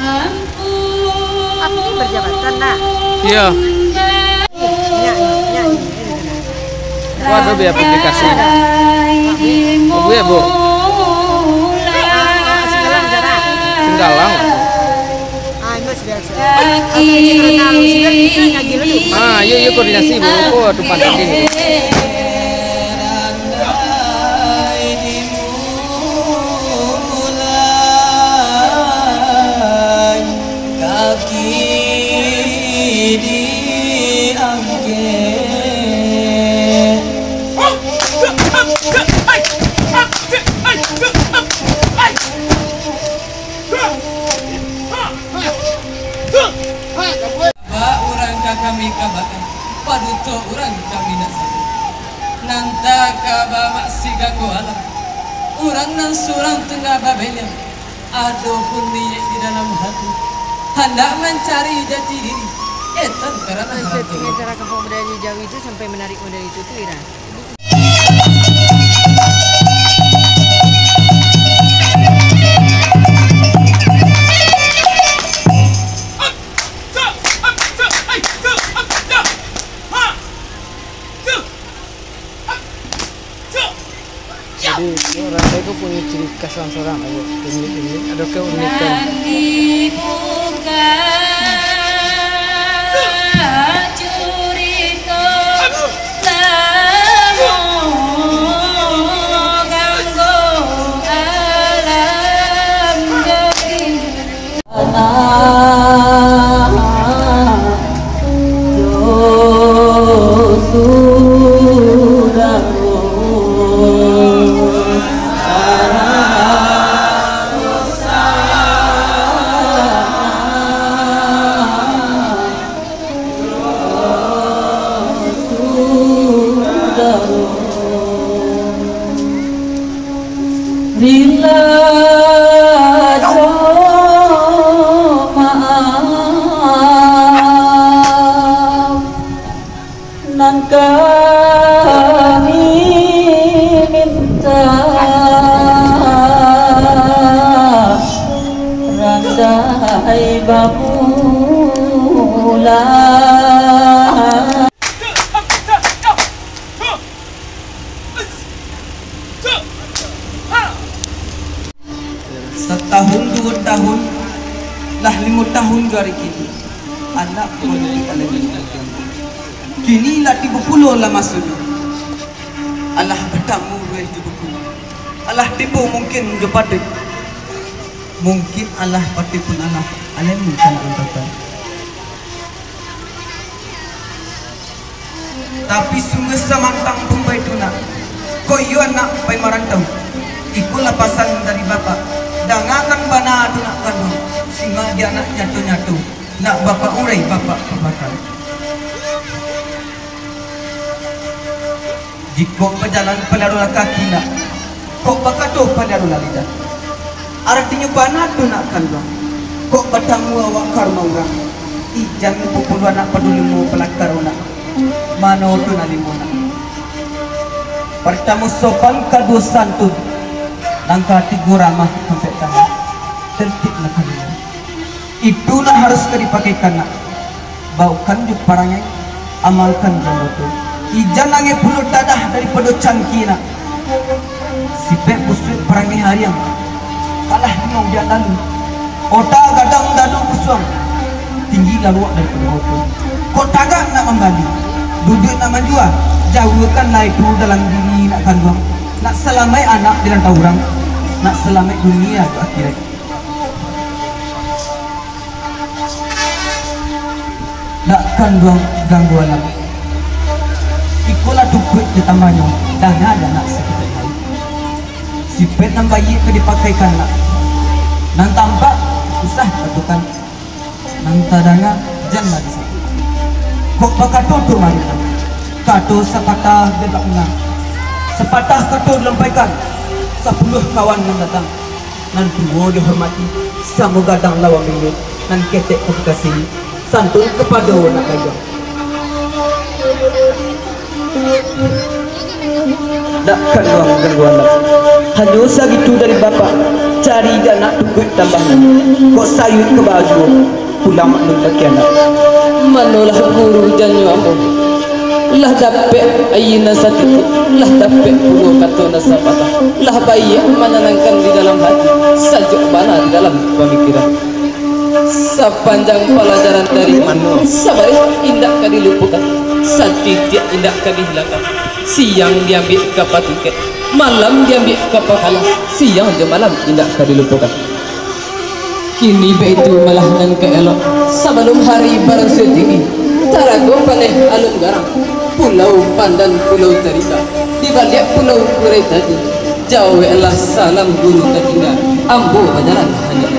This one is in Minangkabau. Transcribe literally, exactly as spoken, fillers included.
Aku ni berjabatan, nak? Iya. Nyak, nyak, nyak, nyak. Waduh, biar publikasi. Bu, ya, Bu? Ah, ah, Singgalang, Jara. Singgalang. Ah, ini sudah, sudah. Oke, Cik Renal, sudah, kita ngaji dulu. Ah, iya, iya, koordinasi, Bu. Oh, aduh, pandai ini. Kaki diangkek. Ba urang ka kami kabakan, paduto urang kami nak sabuik. Nan takaba maksi ganggu alam, urang nan surang tungga babeliang. Adopun niyaik di dalam hati, handak mancari jati diri, etan karano harto. Setting acara Kampung Budaya Jawi itu sampai menarik model itu tuh, Ira. Jadi, urang tadi ko punyo ciri khas urang surang, ayo, unik-unik, ado keunikan. Rila jo maaf nan kami minta, randai bamula. Satahun, duo tahun, lah limo tahun jo ari kini, anak ko di dalam limo tahun. Kini lah tibo pulo lah masonyo. Alah batamu ruweh jo buku. Alah tibo mungkin jo patih. Mungkin alah patih pun alah, alemu ka nak lantakan. Tapi sungguah samantang pun baitu nak, kok iyo anak pai marantau. Ikolah pasan dari bapak, dangakan bana tu nak kanduang, simak di anak nyato-nyato, nak bapak urai bapak papakan. Jikok bajalan paliarolah kaki nak, kok bakato paliarolah lidah. Aratinyo bana tu nak kanduang, kok batamu awak ka rumah urang, ijan pupuluah nak padulimo palakar nak, mano tu nak limo nak. Partamo sopan, kaduo santun, nan katigo ramah tampek tangan, tertib nak kanduang. Itu nan harus ka dipakaikan nak. Baokan jo parangai, amalkan jo anggota. Ijan angin pulo dadah daripado cangkie nak. Sipek busuak parangai hariang, kalah dengan ujan lalu. Ota gadang dado busuang, tinggi laluak daripado oto. Kok tagak nak mambali, duduak nak manjua, jauahkanlah itu dalam diri nak kanduang. Nak salamaik anak di rantau urang, nak salamaik dunia jo akhirat. Nak kanduang gangguan. Ikolah tukuik jo tamanyo, danga dek nak sakitai hari. Sipek nan baiak ka dipakaikan nak. Nan tampak usah dikatokan. Nan tadanga janlah disabuik. Kok bakato tu mari, kato sapatah bebak ungah. Sapatah kato dilampaikan, sapuluah kawan nan datang. Nan tuo dihormati, samo gadang lawan bini, nan ketek ka dikasihi, santun kapado nak gadang. Nak kanduang gangguan, hanyo sagitu dari bapak. Cari di anak tukuik tambah nan, kok sayuik ka baju, pulang mak nun ka kianak. Manolah guru janyo ambo. Lah dapek aia nan satitiak, lah dapek pulo kato nan sapatah. Lah baiak mananangkan di dalam hati, sajuak bana di dalam pamikiran. Sapanjang palajaran tadi, sabareh indak ka dilupokan, satitiak indak ka dihilangkan. Siang diambiak ka patukek, malam diambiak ka pakalah, siang jo malam indak ka dilupokan. Kini baitu malah nan ka elok, sabalum hari barasuo tinggi, tarago paneh alun garang, Pulau Pandan, Pulau Tarika, di baliak Pulau Kurai tadi, jaweklah salam guru tatingga, ambo bajalan hanyo.